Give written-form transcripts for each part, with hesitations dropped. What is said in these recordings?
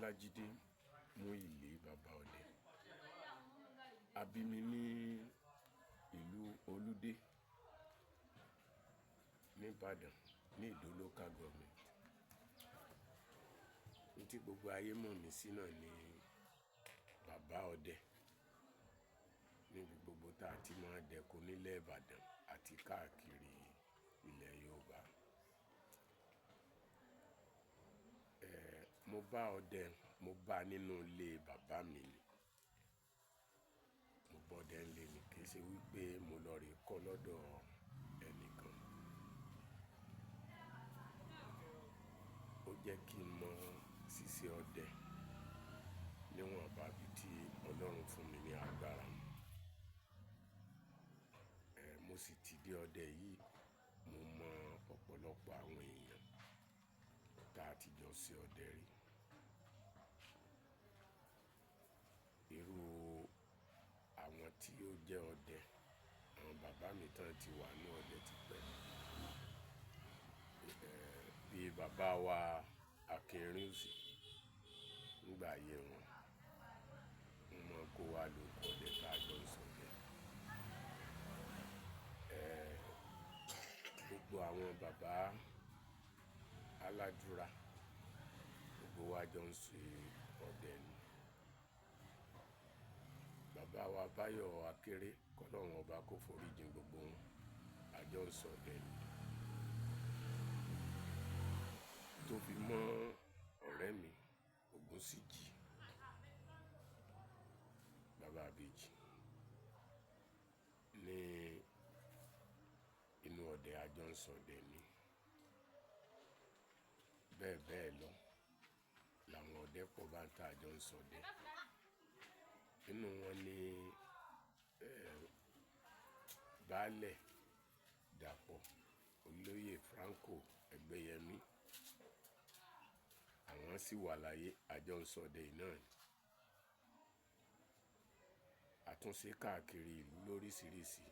Ọlájídé Múìlé Bàbá Ọdẹ. A bí mi ní ìlú Olúdé ní Ìbàdàn ní Ìdó Local Government. Ní tí gbogbo ayé mọ̀ mí sí náà ni Bàbá Ọdẹ. Níbi gbogbo tá a ti máa ń dẹko nílẹ̀ Ìbàdàn àti káàkiri ilẹ̀ Yorùbá. Mo bá ọdẹ, mo bá a nínú ilé bàbá mi ni. Mo bá ọdẹ ńlé ni, kì í ṣe wípé mo lọ rí kọ́ lọ́dọ̀ ẹnìkan. Ó jẹ́ kí n mọ ṣíṣe ọdẹ níwọ̀n bá bí tí Ọlọ́run fún mi ní agbára. Mo sì ti dé ọdẹ yìí, mo mọ ọ̀pọ̀lọpọ̀ àwọn èèyàn tá a ti jọ ṣe ọdẹ rí. Irú àwọn tí ó jẹ́ ọdẹ, àwọn bàbá mi tán ti wà ní ọdẹ tipẹ́. Bí bàbá wa Akínrínòsì nígbà ayé wọn, wọ́n máa ń kó wa lóko ọdẹ tá a jọ ń ṣọdẹ. Eh, Gbogbo àwọn bàbá aládùra, gbogbo wa jọ ń ṣe ọdẹ ni. Bàbá wa Báyọ̀ Akéré, k'Ọlọ́run ọba kó forí jìn gbogbo wọn, a jọ ń ṣọdẹ ni. Tó fi mọ́ ọ̀rẹ́ mi Ògúnsìjì, bàbá ìbejì ní inú ọdẹ a jọ ń ṣọdẹ ni. Bẹ́ẹ̀ bẹ́ẹ̀ lọ làwọn ọdẹ pọ̀ bá ń ta àjọ ń ṣọdẹ. Nínú wọn ni, eh, Baálẹ̀ Dàpọ̀, Olóyè Franco Ẹgbẹ́yẹmí. Àwọn sì wà láyé, a jọ ń ṣọdẹ yìí náà ni. Àtúnṣe káàkiri ìlú lóríṣiríṣi.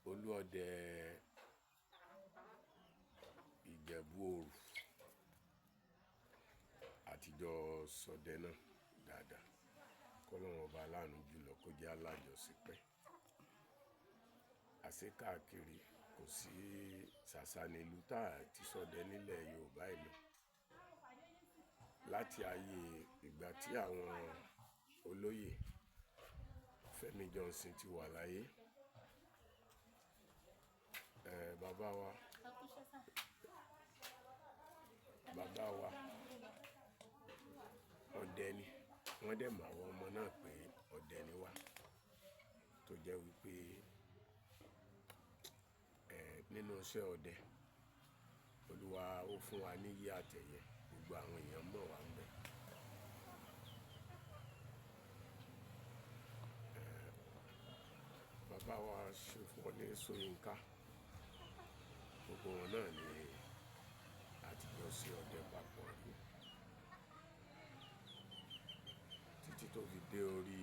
Olú ọdẹ Ìjẹ̀bú Òru àtijọ́ ṣọdẹ náà dáadáa. K'Ọlọ́run ọba aláàánú jùlọ kó jẹ́ alájọṣepẹ́. Àṣé káàkiri kò sí ṣàṣà ní ìlú tá a ti ṣọdẹ nílẹ̀ Yorùbá yìí lọ. Láti ayé ìgbà tí àwọn olóyè Fẹ́mi Johnson ti wà láyé. Bàbá wa, bàbá wa ọdẹ ni. Wọ́n dẹ̀ mọ àwọn ọmọ náà pé ọdẹ ni wá. Tó jẹ́ wípé, nínú iṣẹ́ ọdẹ, Olúwa ó fún wa níyì àtẹ̀yẹ, gbogbo àwọn èèyàn mọ̀ wá ń bẹ. Bàbá wa Ṣòfọlé Ṣóyínká, gbogbo wọn náà ni àtijọ́ ṣe ọdẹ papọ̀ rí. Títí tó fi dé orí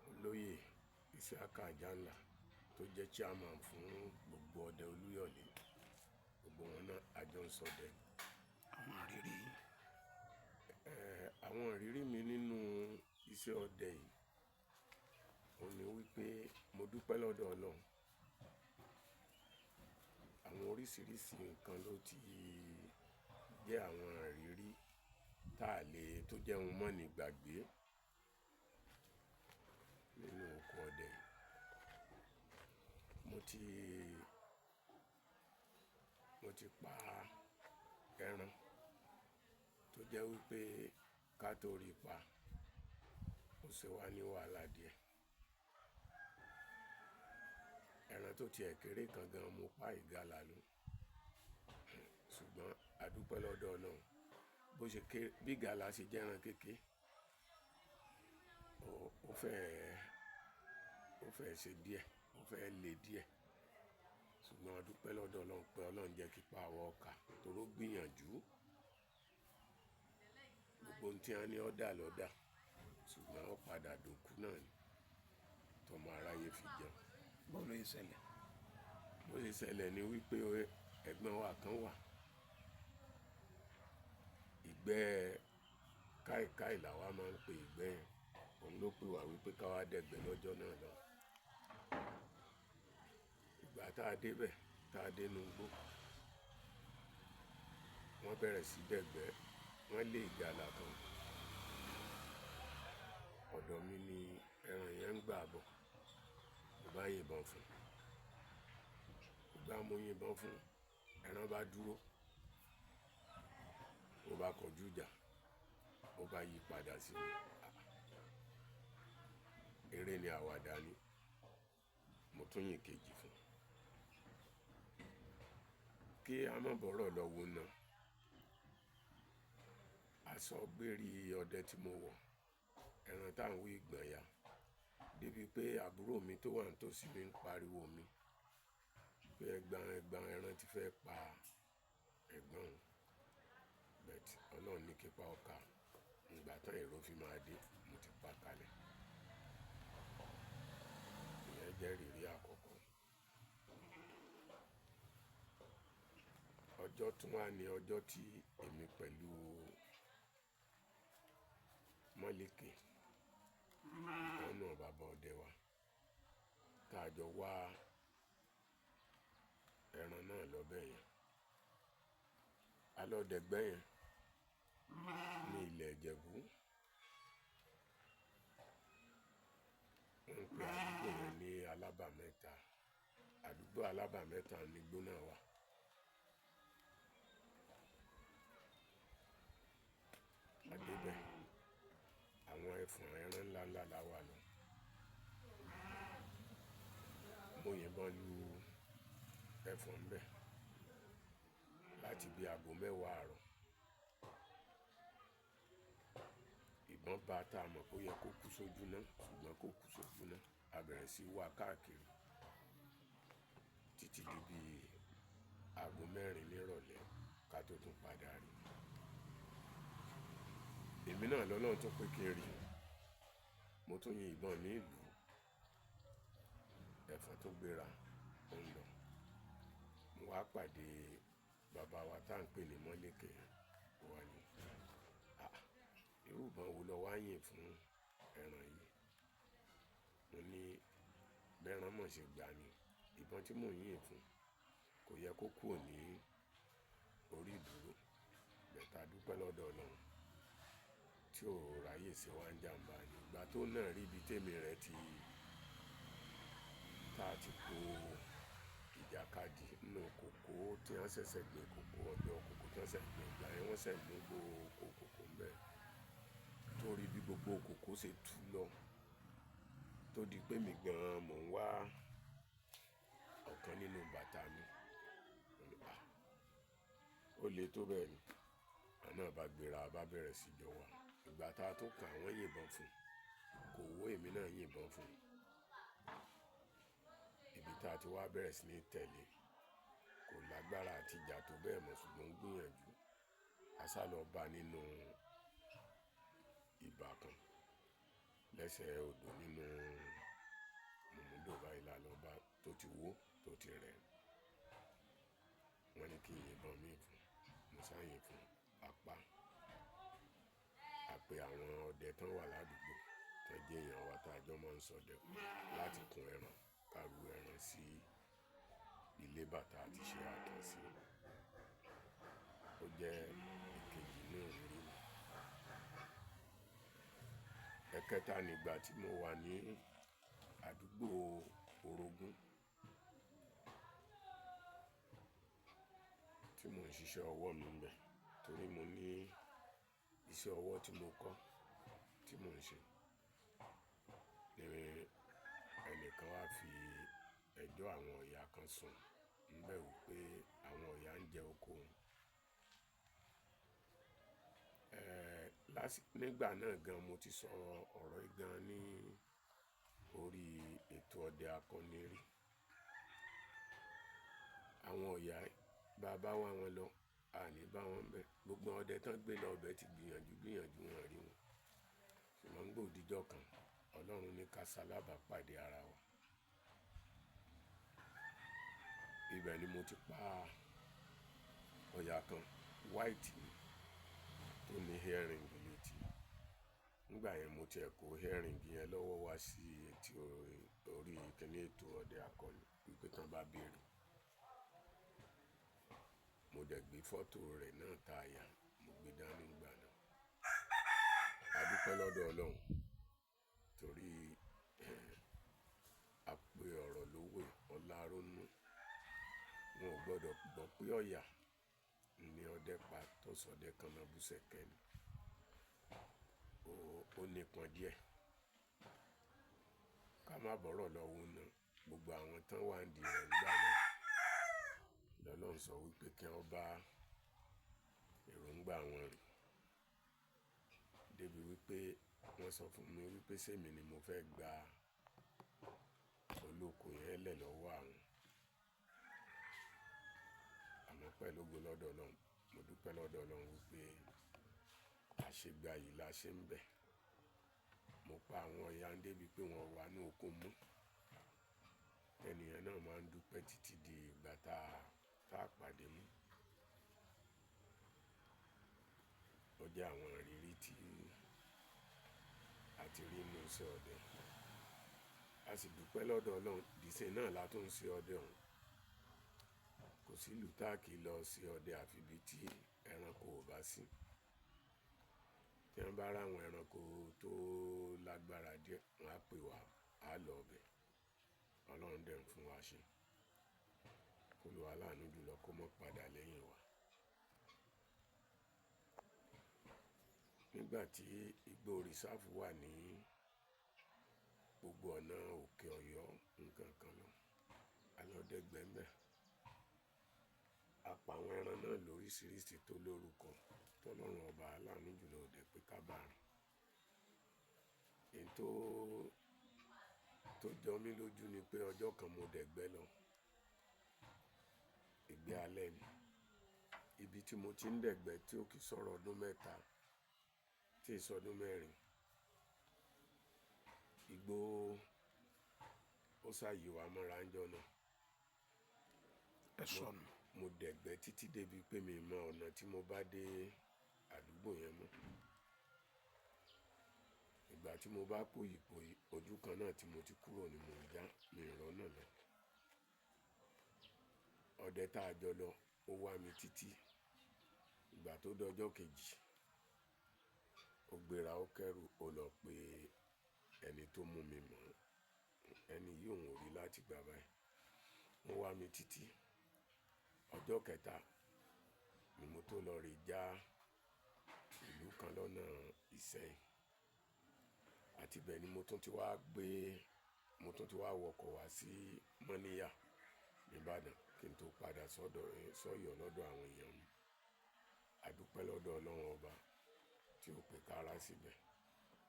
olóyè Isiaka Àjànlá tó jẹ́ chairman fún gbogbo ọdẹ Olúyọ̀lé. Gbogbo wọn náà a jọ ń ṣọdẹ. Àwọn ìrírí. Àwọn ìrírí mi nínú iṣẹ́ ọdẹ yìí, òun ni wípé mo dúpẹ́ lọ́dọ̀ Ọlọ́run. Àwọn oríṣiríṣi nǹkan ló ti jẹ́ àwọn ìrírí táa lè tó jẹ́ ohun mọ́ni gbàgbé nínú oko ọdẹ yìí. Mo ti, mo ti pa ẹran tó jẹ́ wípé ká tó rí pa, ó ṣe wá ní wàhálà díẹ̀. Ẹran tó ti ẹ̀ kéré kan gan mo pa ìgalà ló. Ṣùgbọ́n a dúpẹ́ lọ́dọ̀ Ọlọ́run. Bó ṣe kéré, bí ìgalà ṣe jẹ́ ẹran kékeré, ó fẹ́, ó fẹ́ ṣe díẹ̀, ó fẹ́ le díẹ̀. Ṣùgbọ́n a dúpẹ́ lọ́dọ̀ Ọlọ́run pé Ọlọ́run jẹ́ kí pa àwọ̀ ọkà torí ó gbìyànjú. Gbogbo ohun tí a ní ó dà ló dà, ṣùgbọ́n ó padà dòkú náà ni. Tọmọ aráyé fi jẹun. Báwo ló ṣe ṣẹlẹ̀? Bó ṣe ṣẹlẹ̀ ni wípé ẹ̀gbọ́n wa kan wà. Ìgbẹ́ káìkáì làwa máa ń pe ìgbẹ́ yẹn. Òun ló pè wá wípé ká wá dẹ̀gbẹ́ lọ́jọ́ náà lọ. Ìgbà tá a dé bẹ̀, tá a dé inú igbó, wọ́n bẹ̀rẹ̀ sí dẹ̀gbẹ́, wọ́n lé ìgalà kan. Ọ̀dọ̀ mi ni ẹran yẹn ń gbà bọ̀. Mo bá yìnbọn fún un. Ìgbà mo yìnbọn fún un, ẹran bá dúró. Ó bá kọjú ìjà, ó bá yí padà sí mi. Eré ni àwàdà ni. Mo tún yìn kejì fún un. Kí a má bọ̀rọ̀ lọ wo náà. Aṣọ gbéri ọdẹ tí mo wọ̀, ẹran tá ń wí gbọ̀n ya. Débi pé àbúrò mi tó wà nítòsí mi ń pariwo mi pé ẹ̀gbọ́n, ẹ̀gbọ́n ẹran ti fẹ́ pa ẹ̀gbọ́n òun. But Ọlọ́run ní kí pa ọkà. Ìgbà tán èrò fi máa dé, mo ti pa kalẹ̀. Ìyẹn jẹ́ ìrírí àkọ́kọ́. Ọjọ́ tún wà ní ọjọ́ tí èmi pẹ̀lú Mọ́líkì, ìkan nínú bàbá ọdẹ wa, tá a jọ wá ẹran náà lọ bẹ́ẹ̀ yẹn. A lọ dẹ̀gbẹ́ yẹn ní ilẹ̀ Ìjẹ̀bú. Wọ́n ń pe àdúgbò yẹn ní Alábàmẹ́ta. Àdúgbò Alábàmẹ́ta ni igbó náà wà. A dé bẹ̀, àwọn ẹfọ̀n ẹran ńlá ńlá la wà lọ. Mo yìnbọn lu ẹfọ̀n bẹ́ẹ̀ láti bí aago mẹ́wàá àárọ̀. Ìbọn bá tá a mọ̀ pé ó yẹ kó kú sójú náà, ṣùgbọ́n kó kú sójú náà. A bẹ̀rẹ̀ sí í wá káàkiri títí di bí aago mẹ́rin ní ìrọ̀lẹ́ ká tó tún padà rí. Èmi náà lọ́lọ́run tún pé kí n rí. Mo tún yin ìbọn mi lù. Ẹ̀fọ̀n tó gbéra, ó ń lọ. Mo wá pàdé bàbá wa tá ń pè ní Mọ́líkì. Ó wá ní, "àh! Irú ìbọn wo lọ wá yìn fún ẹran yìí?" Mo ní, "bẹ́ràn mọ̀ ṣe gbà ni. Ìbọn tí mò ń yìn fún kò yẹ kó kúrò ní orí ìdúró." But a dúpẹ́ lọ́dọ̀ Ọlọ́run tí ó ráyè ṣe wá ń jàmbá ni. Ìgbà tó náà rí ibi tèmi rẹ̀ ti, tá a ti kó ìjàkadì nínú kòkó tí wọ́n ṣẹ̀ṣẹ̀ gbin kòkó, ọjọ́ kòkó tí wọ́n ṣẹ̀ gbin ìgbà yẹn wọ́n ṣẹ̀ mú gbogbo kòkó ń bẹ. Torí bí gbogbo kòkó ṣe tú lọ, tó di pé mi gan mò ń wá ọ̀kan nínú bàtà mi. Mo ní, "àh! Ó le tó bẹ́ẹ̀ ni." Àwa náà bá gbéra, a bá bẹ̀rẹ̀ sí jọ wá. Ìgbà tá a tó kan àwọn yìnbọn fún un, kò wó èmi náà yìnbọn fún un. Ibi tá a ti wá bẹ̀rẹ̀ sí ní tẹ̀lé kò lágbára àti ìjà tó bẹ́ẹ̀ mọ̀ ṣùgbọ́n ó gbìyànjú. A sá lọ bá nínú ìbà kan lẹ́sẹ̀ odò nínú mùmúdò báyìí la lọ bá tó ti wó, tó ti rẹ̀. Wọ́n ní kí n yìnbọn mi fún un. Mo sá yìn fún un, a pa. A pe àwọn ọdẹ tó wà ládùúgbò tó jẹ́ èèyàn wa tá a jọ máa ń ṣọdẹ láti kun ẹran, ká ru ẹran sí ilé bàtà àti ṣe àtàn sí. Ó jẹ́ ìkejì nínú ìrírí mi. Ẹ̀kẹta ni ìgbà tí mo wà ní àdúgbò Orogún tí mò ń ṣiṣẹ́ ọwọ́ mi ń bẹ torí mo ní iṣẹ́ ọwọ́ tí mo kọ́ tí mò ń ṣe. Ni ẹnìkan wá fi ẹjọ́ àwọn ọ̀yà kan sùn níbẹ̀ wípé àwọn ọ̀yà ń jẹ oko òun. Nígbà náà gan mo ti sọ ọ̀rọ̀ yìí gan ní orí ètò ọdẹ akọni rí. Àwọn ọ̀yà bá bá wá wọn lọ, a ní bá wọn bẹ. Gbogbo ọdẹ tán gbé lọ bẹ ti gbìyànjú gbìyànjú wọn rí wọn. Ṣùgbọ́n nígbà òdìjọ́ kan, Ọlọ́run ní ká salábà pàdé ara wa. Ibẹ̀ ni mo ti pa ọ̀yà kan, white ni. tó ní earring létí. Nígbà yẹn mo tiẹ̀ kó earring yẹn lọ́wọ́ wá sí etí orí kíní ètò ọdẹ akọni wípé tí wọ́n bá béèrè. Mo dẹ̀ gbé fọ́tò rẹ̀ náà táyà, mo gbé dání nígbà náà. A dúpẹ́ lọ́dọ̀ Ọlọ́run torí àpè ọ̀rọ̀ lówè ọlá rónú. Wọn ò gbọdọ̀ gbọ́ pé ọ̀yà ni ọdẹ pa tó sọdẹ kanna bú sẹ̀kẹ́ ni. Ó nípọn díẹ̀. Ká má bọ̀rọ̀ lọ́wọ́ náà, gbogbo àwọn tán wà nídìí rẹ̀ nígbà náà. Lọ́lọ́run sọ wípé kí wọ́n bá èròǹgbà wọn rìn. Débi wípé wọ́n sọ fún mi wípé sèmi ni mo fẹ́ gba olóko yẹn lẹ̀ lọ́wọ́ àwọn. Àmọ́ pẹ̀lú ògo lọ́dọ̀ Ọlọ́run, mo dúpẹ́ lọ́dọ̀ Ọlọ́run wípé àṣegbà yìí la ṣe ń bẹ̀. Mo pa àwọn ọ̀yà ń débi pé wọ́n wà ní oko mú. Ẹnìyàn náà máa ń dúpẹ́ títí di ìgbà tá a pàdé mú. Ó jẹ́ àwọn ìrírí tí a ti rí nínú iṣẹ́ ọdẹ. A sì dúpẹ́ lọ́dọ̀ Ọlọ́run, ìdísìn náà la tún ń ṣe ọdẹ òun. Kò sí ìlú tá kì í lọ sí ọdẹ àfi ibi tí ẹranko ò bá sí. Tí wọ́n bá rà àwọn ẹranko tó lágbára díẹ̀, wọ́n á pè wá, á lọ bẹ̀. Ọlọ́run dẹ̀ ń fún wa ṣe. K'Olúwa aláàánú jùlọ kó mọ́ padà lẹ́yìn wa. Nígbà tí igbó rìsáàfù wà ní gbogbo ọ̀nà òkè Ọ̀yọ́ nǹkan kan lọ, a lọ dẹ́gbẹ́ ń bẹ̀. A pa àwọn ẹran náà lóríṣiríṣi tó lórúkọ tó Ọlọ́run ọba aláàánú jùlọ ò dẹ̀ pé ká bá rìn. Èyí tó jọ mí lójú ni pé ọjọ́ kan mo dẹ̀gbẹ́ lọ. Ìgbẹ́ alẹ́ ni. Ibi tí mo ti ń dẹ̀gbẹ́ tí ó kì í sọ̀rọ̀ ọdún mẹ́ta, tí ì sọdún mẹ́rin. Igbó ó ṣàyè wa mọ́ra ńjọ́ náà. Ẹ sọnù. Mo dẹ̀gbẹ́ títí débi pé mi mọ ọ̀nà tí mo bá dé àdúgbò yẹn mọ́. Ìgbà tí mo bá pòyì pòyì, ojú kan náà tí mo ti kúrò ni mò ń já, mi ò rọ́nà lọ. Ọdẹ tá a jọ lọ, ó wá mi títí. Ìgbà tó dọjọ́ kejì, ó gbéra ó kẹ́rù, ó lọ pe ẹni tó mú mi mọ̀. Ẹni yìí òun ò rí láti gbà báyìí. Ó wá mi títí. Ọjọ́ kẹta ni mo tó lọ rí já ìlú kan lọ́nà Ìsẹ́yìn. Àti bẹ́ẹ̀ ni mo tún ti wá gbé, mo tún ti wá wọkọ̀ wá sí Mọ́níyà ní Ìbàdàn kí n tó padà sọ́dọ̀, sọ́yọ̀ lọ́dọ̀ àwọn èèyàn mi. A dúpẹ́ lọ́dọ̀ Ọlọ́run ọba tí ó pè ká rá síbẹ̀.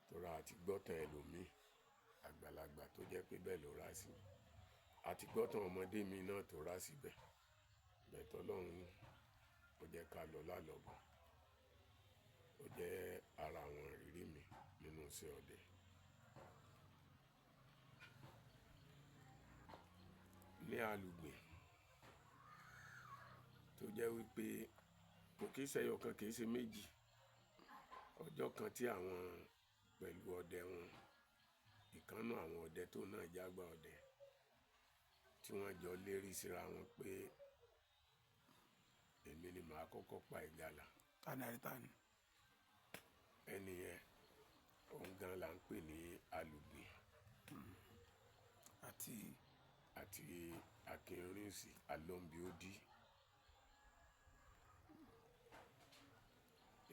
Torí a ti gbọ́tàn ẹlòmíì, àgbàlagbà tó jẹ́ pé bẹ́ẹ̀ ló rá sí. A ti gbọ́tàn ọmọdé mi náà tó rá síbẹ̀. Bẹ́ẹ̀ tó Ọlọ́run ó jẹ́ ká lọ lálọ́bọ̀. Ó jẹ́ ara àwọn ìrírí mi nínú iṣẹ́ ọdẹ. Ní alùgbè tó jẹ́ wípé kò kì í ṣe ẹyọ kan, kì í ṣe méjì. Ọjọ́ kan tí àwọn pẹ̀lú ọdẹ wọn, ìkan nínú àwọn ọdẹ tó náà jágbá ọdẹ, tí wọ́n jọ lérí síra wọn pé èmi ni màá kọ́kọ́ pa ìgalà. Tani àti tani? Ẹni yẹn, òun gan la ń pè ní alùgbè. Àti? Àti Akínrínsì Alọ́nbíódì.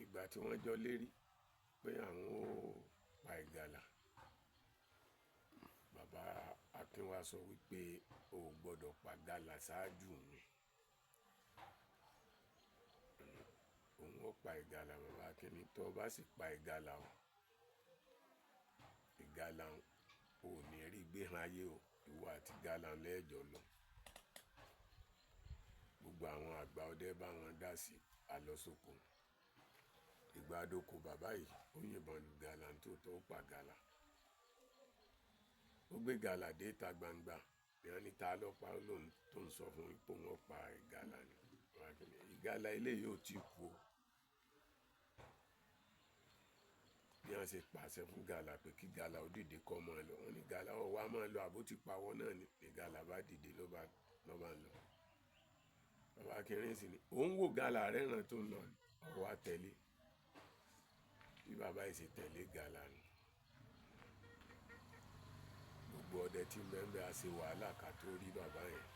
Ìgbà tí wọ́n jọ lérí pé àwọn ó pa ìgalà, bàbá Akin wá sọ wípé o ò gbọdọ̀ pa ìgalà ṣáájú mi. Òun ó pa ìgalà, bàbá Akin ní tó bá sì pa ìgalà o, ìgalà ò ní rí gbé han ayé o, ìwọ àti ìgalà lẹ́jọ́ lọ. Gbogbo àwọn àgbà ọdẹ bá wọn dá sí àlọ́sókò. Ìgbà dóko bàbá yìí, ó yìnbọn lu ìgalà tó tó pa ìgalà. Ó gbé ìgalà dé ìta gbangba. Ní wọ́n ní ta ló pa ó lóhùn tó ń sọ fún wípé òun ó pa ìgalà ni. Ìgalà eléyìí ò tí kú o. Bí wọ́n ṣe pàṣẹ fún Gàlà pé kí Gàlà ó dìde kó máa lọ. Wọ́n ní Gàlà ó wá máa lọ, àbó ti pawọ́ náà ni. Ní Gàlà bá dìde ló bá ń lọ. Bàbá Akínrin sì ni òun wò Gàlà rẹ́ràn tó ń lọ, ó wá tẹ̀lé. Bí bàbá yìí ṣe tẹ̀lé Gàlà nù. Gbogbo ọdẹ tí ń bẹ á ṣe wàhálà ká tó rí bàbá yẹn.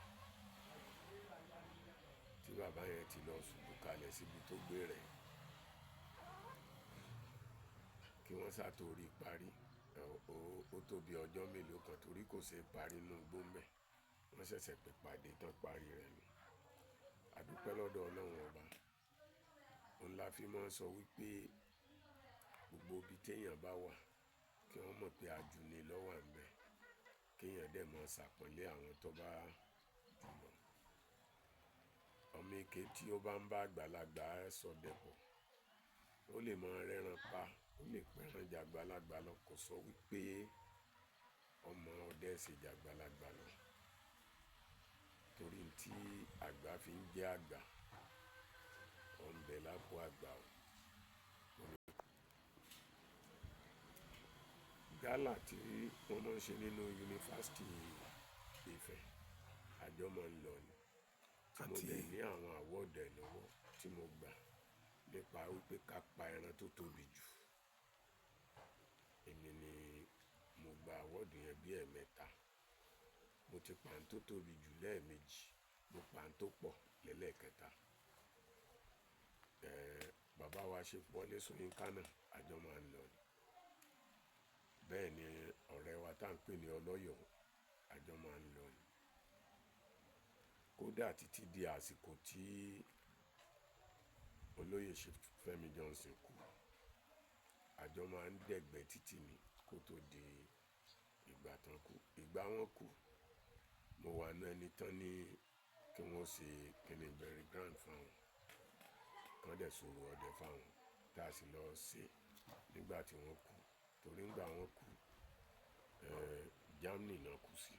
Tí bàbá yẹn ti lọ ṣubú kalẹ̀ síbi tó gbé rẹ̀. Kí wọ́n sá tó rí parí. Ó tó bí ọjọ́ mélòó kan torí kò ṣe parí nínú igbó ń bẹ. Wọ́n ṣẹ̀ṣẹ̀ pé pàdé tán parí rẹ̀ ni. A dúpẹ́ lọ́dọ̀ Ọlọ́run ọba. Òun la fi máa ń sọ wípé gbogbo ibi tí èèyàn bá wà, kí wọ́n mọ̀ pé ajuni ló wà níbẹ̀. Kí èèyàn dẹ̀ máa ṣàpọ́nlé àwọn tó bá jù lọ. Ọmọ èké tí ó bá ń bá àgbàlagbà ṣọdẹ pọ̀, ó lè máa rẹ́ran pa, ó lè pẹran jàgbàlagbà lọ, kò sọ wípé ọmọ ọdẹ ṣe jàgbàlagbà lọ. Torí tí àgbà fi ń jẹ́ àgbà, ó ń bẹ lápò àgbà o. Gálà tí wọ́n máa ń ṣe nínú yunifásítì Ifẹ̀, àjọ máa ń lọ ni. Tí mo dẹ̀ ní àwọn award ẹ̀ lọ́wọ́ tí mo gbà nípa wípé ká pa ẹran tó tóbi jù. Èmi ni mo gba award yẹn bí ẹ̀ẹ̀mẹta. Mo ti pa ẹran tó tóbi jù lẹ́ẹ̀mejì, mo pa ẹran tó pọ̀ lẹ́lẹ́kẹta. Bàbá wa ṣe Wọlé Ṣóyínká náà, àjọ máa ń lọ ni. Bẹ́ẹ̀ ni ọ̀rẹ́ wa tá ń pè ní Ọlọ́yọ̀ọ́, àjọ máa ń lọ ni. Kódà títí di àsìkò tí olóyè Fẹ́mi Johnson kú, àjọ máa ń dẹ̀gbẹ́ títí ni kó tó di ìgbà tán kú. Ìgbà wọ́n kú, mo wà nínú ẹni tán ní kí wọ́n ṣe kíni burial ground fún wọn. Kán dẹ̀ sọ̀rọ̀ ọdẹ fún wọn tí a sì lọ ṣe nígbà tí wọ́n kú. Torí nígbà wọ́n kú, Germany náà kú sí.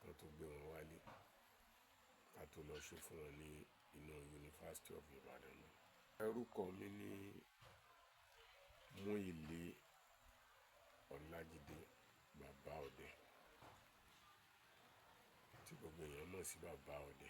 Kán tó gbé wọn wálé, ká tó lọ ṣe fún wọn ní inú University of Ibadan náà. Orúkọ mi ni Múyìlé Ọlájídé Bàbá Ọdẹ. Tí gbogbo èèyàn mọ̀ sí Bàbá Ọdẹ.